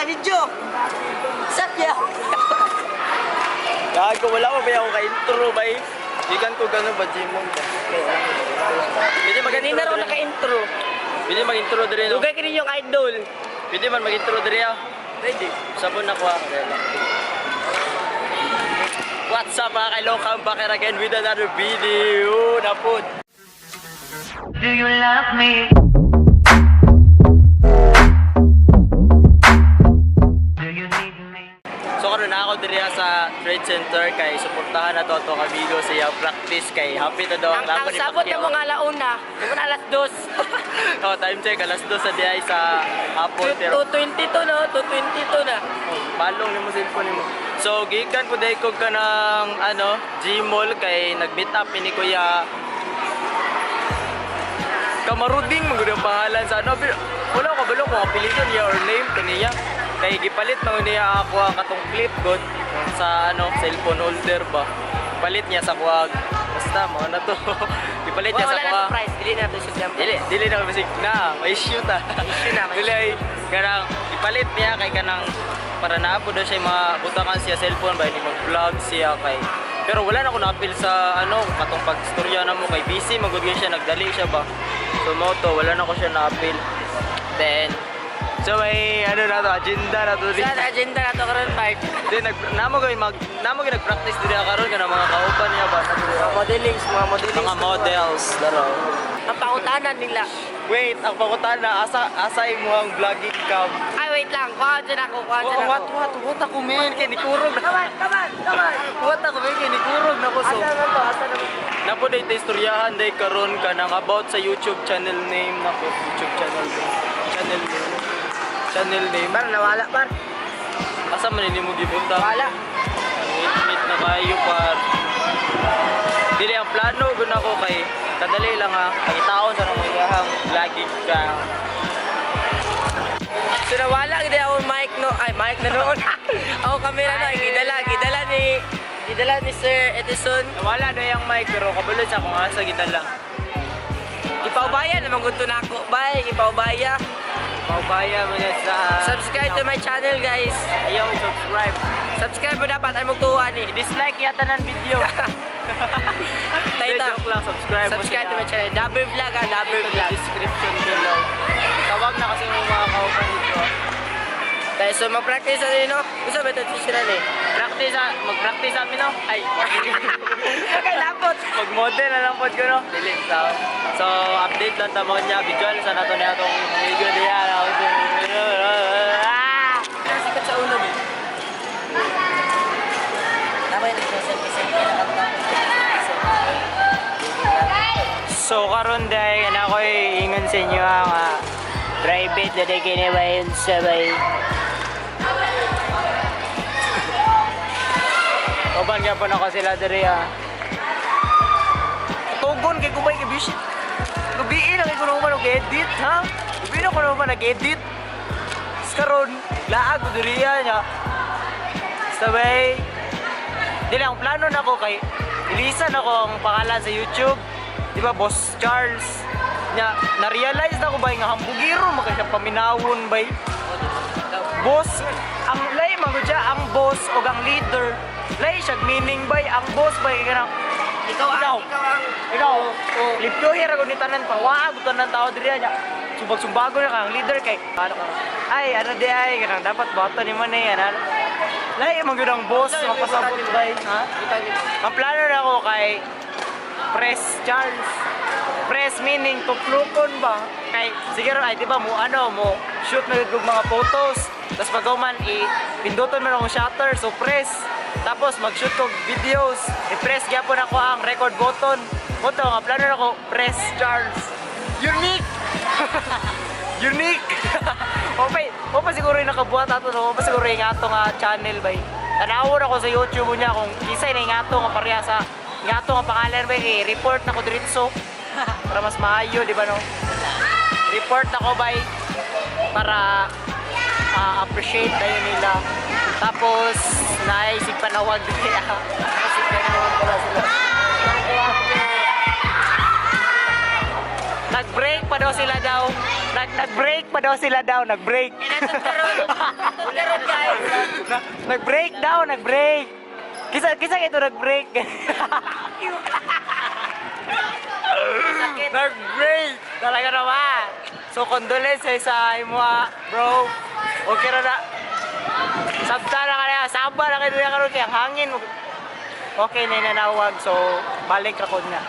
Naka-video! Sakya! Gago, wala pa ba ako ka-intro ba eh? Gikan ko gano'n ba, Jimon ba? Pwede mag-intro Kanina raw diri. naka-intro. Pwede mag-intro diri, no? Dugay kini yung idol. Pwede man mag-intro diri ah. Ready? Sabon na ko ah. What's up, mga kailong? Come back here again with another video na po. Do you love me? Do you need me? So karon na ako diri ah sa Trade Center kay suportahan na to ato kamigo sa iyang practice kay happy na daw Ang, ang laban ni sabot na Pacquiao. mga alauna, tungkol alas 2. Oh, time check alas 2 sa diay sa hapon pero 2:22 no? 2:22 na. oh, balong nimo cellphone nimo. So gikan po dai ko kanang ano, Gmall kay nag-meet up ni Kuya Kamaruding man gud ang pangalan sa ano pero wala ko kabalo kung apelyido niya or name kaniya. Kay gipalit man niya ako ang katong clip god sa ano cellphone holder ba. Palit niya sa kuwag. Basta mo na to. Gipalit niya Wala sa na kuwag. surprise. Dili na to siya. Dili, dili na bisig na, may issue ta. Issue na, may Dili ay kanang ipalit niya kay kanang para naabo daw siya yung mga butangan siya cellphone ba ni mag-vlog siya kay pero wala na ko naapil sa ano katong pagstorya na mo kay busy magud gyud siya, nagdali siya ba. So mo to wala na ko siya naapil. Then so may ano na to, agenda na to Sa agenda na to karon, Mark. Then nag namo gyud mag namo gyud nag-practice diri karon kanang mga kauban niya ba. Mga modelings, mga modelings. Mga models daro. Ang pangutanan nila. Wait, ang pangutana, asa asa imo ang vlogging cam? Ay, wait lang. Kuha dyan ako, kuha dyan Oh, ako. what ako men kay nikurog na. Come on, come on, come on. What ako men kay nikurog na ko so. Asa naman to? Asa naman to? Napo day ta istoryahan day karon kanang about sa YouTube channel name nako, YouTube channel name. Channel name. Channel name. Par, nawala, par. Asa man nimo gibutang? Wala. Meet na kayo par. Dili ang plano gud nako kay kadali lang ha. Pangitaon sa nang iyahang vlogging cam. So nawala gid ako mic no. Ay, mic na noon. Ako camera no, ay gidala ni Sir Edison. Wala na yung mic pero kabalo sa kung asa gidala. Ipaubaya naman gud to nako. Bye, ipaubaya. Paubaya mo na sa Subscribe to my channel, guys. Ayaw subscribe. Subscribe mo dapat ay magtuwa ni. I-dislike yata ng video. Hindi, Tayo. joke lang, subscribe mo Subscribe to sila. my channel. Dabber Vlog ah, Dabber Ito Vlog. sa description below. Tawag na kasi yung mga kauban dito. Tayo, so mag-practice na din, no? Gusto ba ito sila ni? Practice ah, mag-practice amin no? Ay, Okay, lapot. mag-model na lang pod ko no? Dili, so, so update lang tamo niya, visual sa nato na atong video diya. Ah! Sikat sa ulo, eh. Tama yung nag-selfie-selfie na kanta. So karon day ana ko ingon sa inyo ang private na day kini bayon sa bay. Uban nga po na ko sila diri ah. Tugon kay kumay kay bisit. Gabiin na kay kuno man og edit ha. Gabiin ako naman nag-edit. Karon laag ko diri ah, nya. Sabay dili ang plano nako kay ilisan ako ang pangalan sa YouTube. Di ba Boss Charles? Nya na-realize na ko ba nga hambugiro maka siya paminawon bay. Boss ang lay man gud siya ang boss og ang leader. Lay siya meaning bay ang boss bay kay kanang Ikaw ang, Ikaw. ikaw ang, ikaw, oh, limpyoher ako ni tanan pawaag tanan tao diri nya. Sumbag-sumbago na ka ang leader kay ano ka. Ay, ano di ay kanang dapat boto ni man eh ano. Lay man gud ang boss mapasabot bay, ha? Ang plano na ako kay Press Charles. Press meaning tuplukon ba? Kay siguro ay di ba mo ano mo shoot na gud mga photos. Tapos pag man i pinduton man akong shutter so press. Tapos mag-shoot kog videos. I-press gyapon ako ang record button. Moto nga plano na ako Press Charles. Unique. Unique. Okay, o pa siguro yung nakabuhat ato no. O pa siguro yung ato nga channel bay. Tanawon ako sa YouTube niya kung kisay na yung ato nga pareha sa yung ato nga pangalan bay, eh, report na ko diretso para mas maayo, di ba no? Report ako bay para appreciate tayo nila. Tapos naisig panawag nila. Naisig panawag pala sila. Nag-break pa daw sila daw. Nag-break pa daw sila daw, nag-break. Karon guys. Nag-break daw, nag-break. Kisa kisa ito nag-break. Nag-break. Talaga naman. So condolence sa imo ah, bro. Okay ra na. Sabta na kaya, saba na kayo karon kay ang hangin. Okay na nanawag so balik ra ko niya.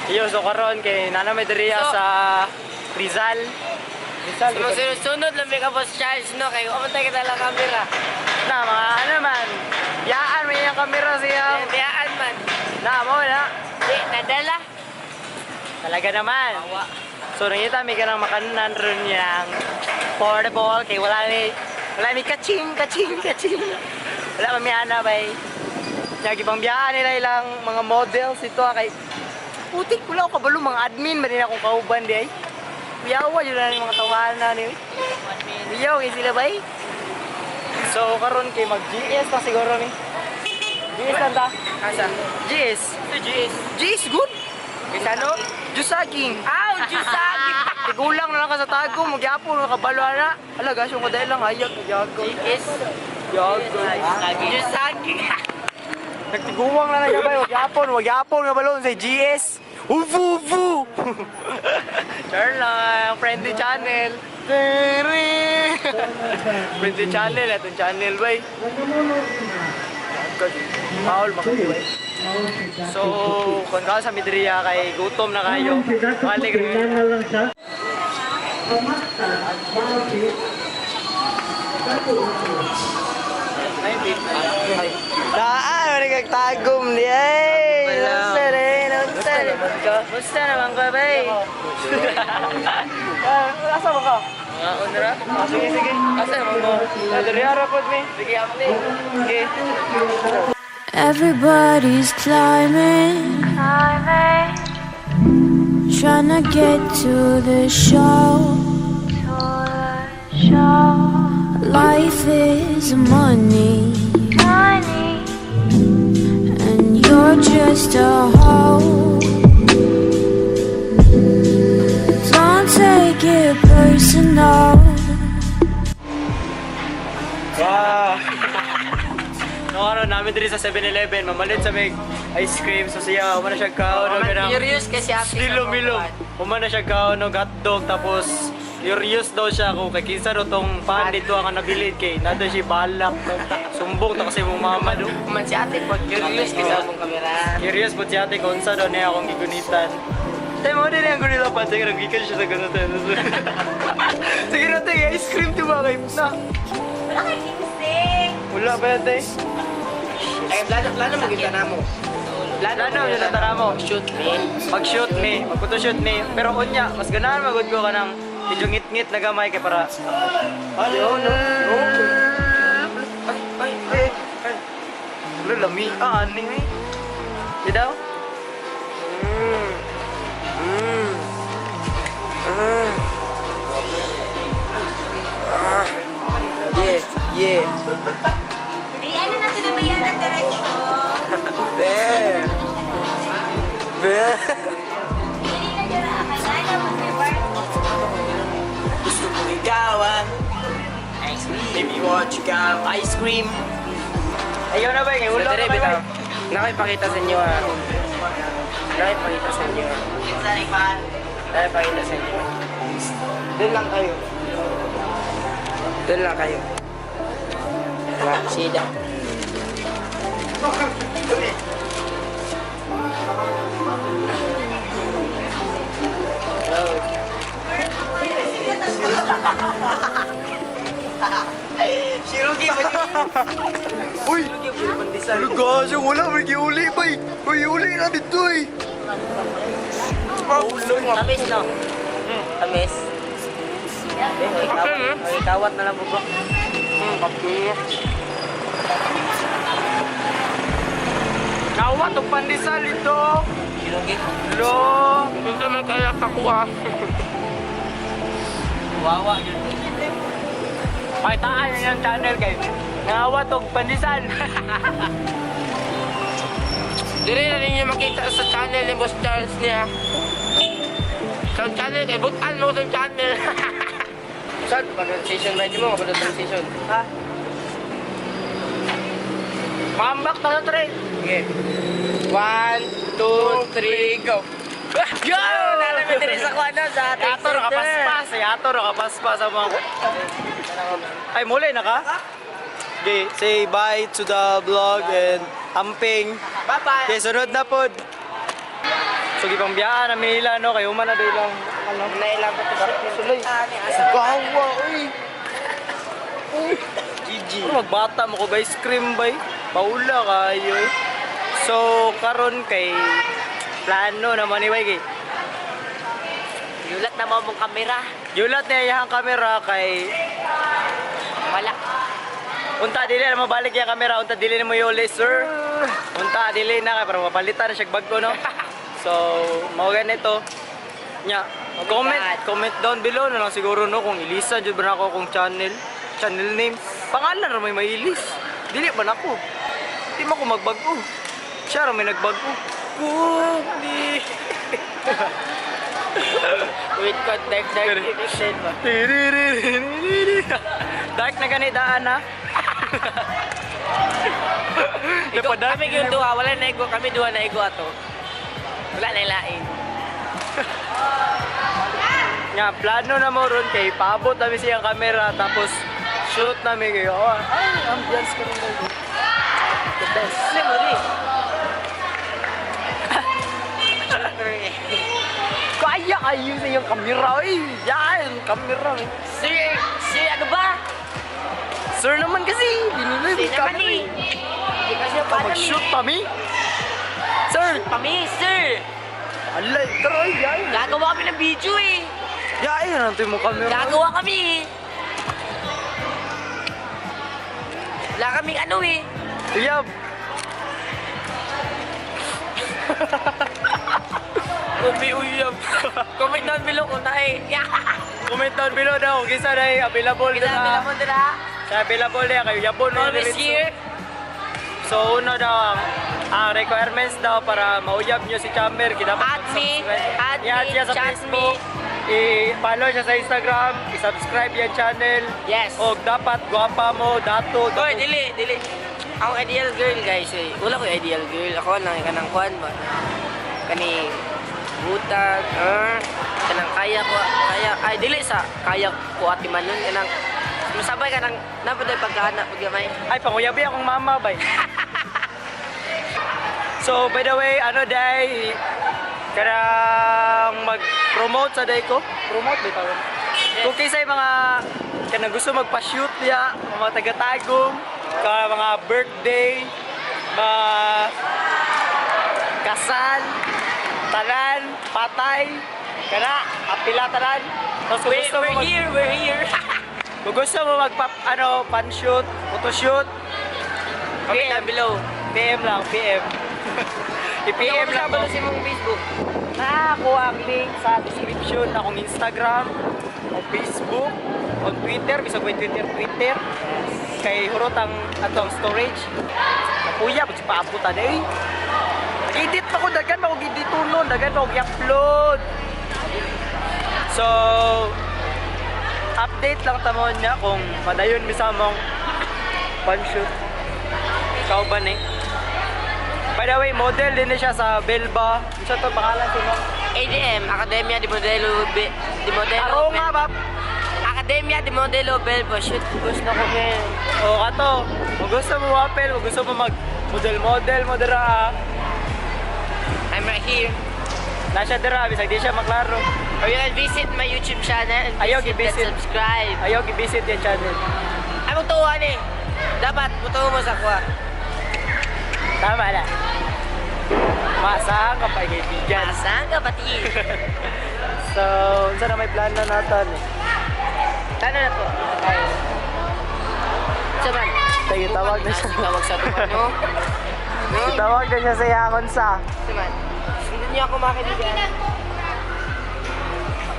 Iyo, so karon kay nana may diri So- sa Rizal. Rizal. Sunod-sunod lang may ka Boss Charles no kay umantay kita lang camera. Na mga ano man. Yaan may iyang kamera siya. Biyaan man. Na mo na. Di nadala. Talaga naman. So nangita mi kanang makanan ron yang portable kay wala ni kaching kaching kaching. Wala pa mi ana bay. Nya gipang biyaan nila ilang mga models ito ah, kay putik wala ko kabalo mga admin ba din akong kauban di ay. Yawa yun na yung mga tawanan ni. Yaw kay sila bay. So karon kay mag GS na siguro ni. GS lang ta. Asa? GS. GS. GS good. Kaysa no? Jusaging. Aw, Jusagi. Tigulang na lang ka sa tago, magyapon, nakabalo na. Ala, gasyong ko dahil lang, hayag, yago. GS. Yago. Jusagi. Nagtiguang na lang gabay, wag yapon, nga balon sa GS. Uvu, uvu! Char lang, friendly channel. Tere! Friendly channel, itong channel, bay. Paul, makakibay. So, kung ka sa Midriya kay gutom na kayo. Balik rin. Daan, wala kang tagom ni ay. Unsa rin, unsa rin. Musta naman ka, bay? Ah, asa ba ka? Mga unra. Ah, sige, sige. Asa naman mo? Dali ara pod mi. Sige, ako ni. Sige. Everybody's climbing, trying to get to the show. Life is money, and you're just a hoe. Don't take it personal. Wow. No, karon namin diri sa 7-Eleven, mamalit sa may ice cream so siya humana siya kaon og kanang Curious kasi ate. sa Milom-milom. mga Humana siya kaon og hotdog tapos curious daw siya kung kay kinsa daw tong pan dito ang nabilid kay nado siya balak. Sumbong ta kasi mong mama do. Man si ate po, curious kasi sa akong kamera. Curious po siya ate kung unsa daw niya akong gigunitan. Tayo mo din ang gorilla pa, sige nagikan siya sa gunutan. Sige na tayo, ice cream di ba kay na. Wala kay ginseng. Wala ba yan tayo? Ay, plano, plano mo kita na mo. Plano yun na tara mo. Shoot me. Mag-shoot me, magputo-shoot me. Pero unya, mas ganahan magud ko ka ng medyo ngit-ngit na gamay kay para... Ano? No, no. Ay, ay, ay. Ay, ay. Wala, lami. Ah, ani eh. Di daw? Yeah, yeah. Di, ano na ito na may yan ang diretsyo. There. There. Dili na dyan ang kaya mo sa bar. Gusto ko ikaw Ice cream. If you want, you got ice cream. Ayaw na ba? Ngayon ulo na Dire, ba? bitaw. Nakipakita sa inyo ah. Nakipakita sa inyo. Nakipakita sa inyo. Doon lang kayo. Doon lang kayo. Wala, sida. Shirugi ba? Uy! Lugasyo, wala. May giuli ba eh. Uy, uli na dito eh. Tamis no? Tamis. Okay, kawat na lang bubok. Kawat o pandesal ito. Shirugi. Lo. Hindi man kaya kakuha. Wawa yun. Pakitaan niyo yung channel kay nangawat og pandesal. Diri na ninyo makita sa channel ni Boss Charles niya. Sa channel kay butan mo sa channel. Saan pronunciation ba di mo pronunciation? Ha? Mambak ta tre. Okay. One, two, three, go. Yo! Nalamin diri sa kuan sa ating Ato ra kapaspas, ay ato ra kapaspas sa mga. Ay muli na ka? Okay, say bye to the vlog and amping. Bye-bye. Okay, sunod na pod. So gipangbiyaan na nila no kay human na day lang ano. Nailang ko to. Sulay. Gawa oy. GG. Magbata mo ko ice cream bay. Paula kayo. Eh. So karon kay plano naman ni bay kay Yulat na mo mong kamera. Yulat na iyang kamera kay Wala. Unta dili na mabalik yung kamera, unta dili na mo yuli, sir. Unta dili na kay para mapalitan na siya bago no. So, mao ganito. Nya, comment God. comment down below na lang siguro no kung ilisa jud ba nako akong channel, channel name. Pangalan ra may mailis. Dili ba nako? Di man ko magbago. Siya ra may nagbago. Kung di Wait ko, dark dark edition ba? Dark na gani daan ha. Ikaw, kami yung duha, wala na igo, kami duha na igo ato. Wala na ilain. Nga, plano na mo ron kay paabot namin siyang kamera tapos shoot namin kayo. Oh, ay, ambience ka rin kayo. The best. Sino mo rin? Kaya kayo sa iyong kamera, oy! Yan, kamera. Eh. Sir, sir, ano ba? Sir naman kasi, binili Sir yung naman camera. eh. Hindi kasi paano Mag-shoot pa mi? Sir! Kami, sir! Alay, tara, ay, yan. Gagawa kami ng video eh. Yan, ano mo kamera. Gagawa kami eh. Wala kaming ano eh. Yab. Umi uyab. Comment down below kung tayo. Comment down below daw kung kinsa na available Kita na. na mo dira. Sa available na kayo yabon na Always diretso. here. So una daw ang requirements daw para mauyab nyo si Chamber, dapat Add me, mag-subscribe. add I-add me, siya sa chat Facebook, i-follow siya sa Instagram, i-subscribe yung channel. Yes. O dapat gwapa mo, dato. Hoy, dato. dili, dili. Ang ideal girl guys eh. Wala ko ideal girl. Ako lang kanang kuan ba. Kani butag, ah, kanang kaya ko, kaya ay dili sa kaya ko ati man nun kanang masabay kanang napaday pagkahanap pag gamay. Ay, panguyabi akong mama, bay. So, by the way, ano day, kanang mag-promote sa day ko. Promote ba tawag? Kung kinsay mga kanang gusto magpa-shoot niya, mga taga-tagum, ka mga birthday, mga kasal, tanan, patay, kana, apila tanan. Tapos kung We're, gusto mo we're mag, here, we're here. kung gusto mo magpa, ano, pan-shoot, photoshoot, Comment down below. PM lang, PM. I-PM lang ba mo. sa imong Facebook? Nakakuha ang link sa description akong Instagram, o Facebook, o Twitter, bisag may Twitter, Twitter. Kay hurot ang atong storage. Kuya, pag paabot na eh. Edit pa ko, dagan pa ko giditunon, dagan pa ko gi-upload. So, update lang tamo niya kung padayon mi sa among pan-shoot. Ikaw ba ni? By the way, model din ni siya sa Belba. Isa to pangalan si Ma'am. ADM, Academia de Modelo Be, de Modelo. Aro nga ba? Academia de Modelo Belbo. Shoot, gusto ko men. O kato, kung gusto mo wapel, kung gusto mo mag model model mo dira. Ah. I'm right here. Na siya dira bisag di siya maklaro. Or you can visit my YouTube channel and Ayaw, visit and gi-visit. subscribe. Ayaw gi-visit yung channel. Ay, magtuwa ni. Dapat, mutuo mo sa kuha. Tama na. Maasahan ka pa kaibigan. Asan ka pati? So, unsa na may plano naton eh? Tano na to. Sa man? Tayo, tawag na siya. Tawag sa tuwa, no? No? Tawag na siya sa yakon sa. Sa man? Sundan niyo ako mga kaibigan.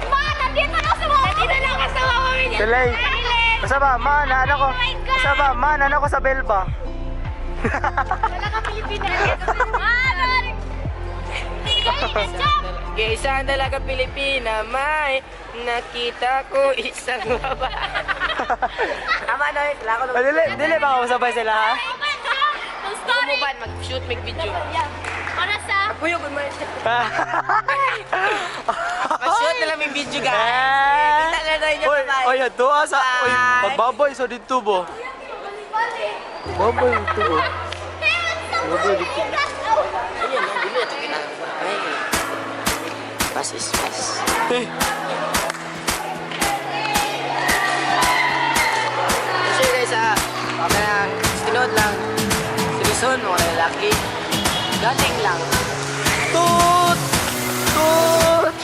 Ma, nandito na sa mga. Nandito na ako sa mga pamilya. Tuloy. Basta ba, man, ano ko? Oh my God! Basta ba, man, ano ko sa Belba? Wala ka Pilipina. Ah, sorry. Galing na jump! Kay isang dalaga Pilipina, may nakita ko isang babae. Tama na, eh. Wala ko Ah, dili, dili ba kasabay sila ha? Ang story. Umuban, mag-shoot, mag-video. Para sa Kuya, good morning. Mag-shoot na lang may video, guys. Eh. Kita na tayo niya, Oy, bye-bye. oy, doa sa, oy, Bye. magbabay sa dito bo. Babay dito bo. Ayun, no, dili ito ginagawa. Ay. Pass is pass. Sure guys, kaya sinod lang. Seryoson, mga lalaki. Galing lang. Tut! Tut!